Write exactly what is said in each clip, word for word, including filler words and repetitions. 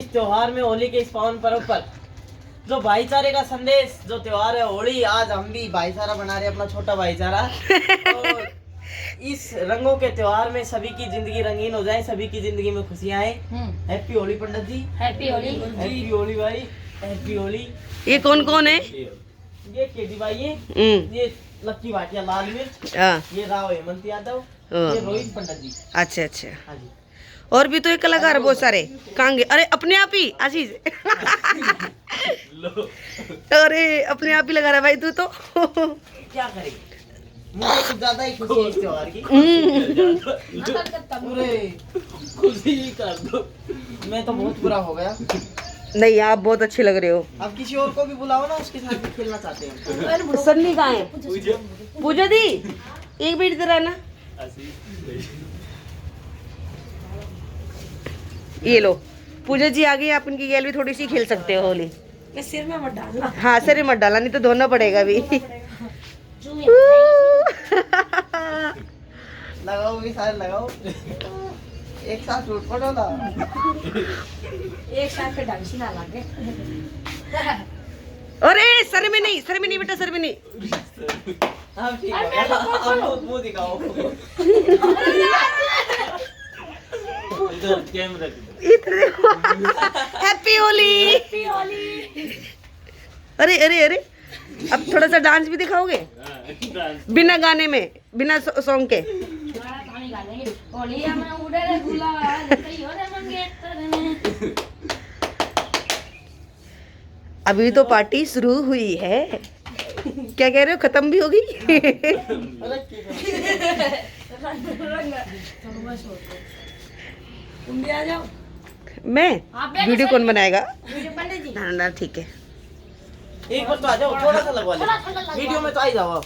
इस त्योहार में, होली के इस पावन पर्व पर जो भाईचारे का संदेश, जो त्योहार है होली, आज हम भी भाईचारा बना रहे हैं, अपना छोटा भाईचारा। और इस रंगों के त्योहार में सभी की जिंदगी रंगीन हो जाए, सभी की जिंदगी में खुशियां आए। हैप्पी होली पंडित जी। हैप्पी होली। हैप्पी होली भाई। हैप्पी होली। ये कौन कौन है? ये केडी भाई है। हम्म। ये लक्की भाटिया लाल मिर्च। हाँ। ये राव हेमंत यादव। हाँ। ये रोहित पंडित जी। अच्छा, अच्छा। हाँ जी। और भी तो ये कलाकार बहुत सारे। कांगे, अरे अपने आप ही आशीष। अरे अपने आप ही लगा रहा भाई तू तो। क्या करें, मुझे कुछ ज्यादा ही खुशी है इस त्योहार की। हम्म। अरे खुशी ही कर दो। मैं तो बहुत बुरा हो गया। नहीं, आप बहुत अच्छे लग रहे हो। अब किसी और को भी बुलाओ ना, उसके साथ भी खेलना चाहते हैं। सन्नी कहाँ है? पूजा दी, एक मिनट इधर आना। ये लो, पूजा जी आ गई, आप इनकी गैल भी थोड़ी सी खेल सकते हो होली। मैं सिर में मत डालना। हाँ, सिर में मत डालना, नहीं तो धोना पड़ेगा अभी। लगाओ भी सारे, लगाओ। एक साथ टूट पड़ो ना। एक साथ पे डांसी ना लगे। अरे सर में नहीं, सर में नहीं बेटा, सर में नहीं। हाँ, ठीक है। मुंह दिखाओ। इधर कैमरा की तरफ। इधर देखो। हैप्पी होली। अरे अरे अरे, अब थोड़ा सा डांस भी दिखाओगे? बिना गाने में, बिना सॉन्ग के। होलिया में उड़े रे गुलाल, कहियो रे मंगेतर ने। अभी तो पार्टी शुरू हुई है। क्या कह रहे हो, खत्म भी होगी? रंग, रंग। तुम भी आ जाओ। मैं वीडियो कौन बनाएगा? वीडियो पंडित जी। ना ना, ठीक है। एक बार तो आ जाओ, थोड़ा सा लगवा ले। वीडियो में तो आ ही जाओ आप।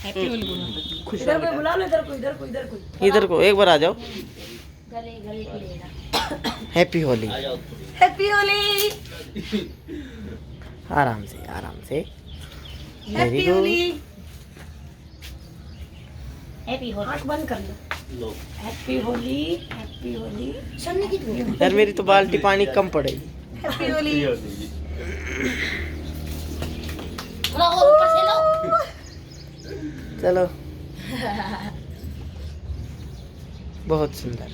हैप्पी होली बोलो। इधर कोई बुला लो, इधर कोई, इधर कोई, इधर कोई। इधर को एक बार आ जाओ। गले गले की लेना। हैप्पी होली। हैप्पी होली। आराम से, आराम से। हैप्पी होली। हैप्पी होली। आंख बंद कर लो। हैप्पी होली, हैप्पी होली। सन्नी की तो यार, मेरी तो बाल्टी पानी कम पड़ेगी। हैप्पी होली। थोड़ा और ऊपर से लो। चलो। बहुत सुंदर।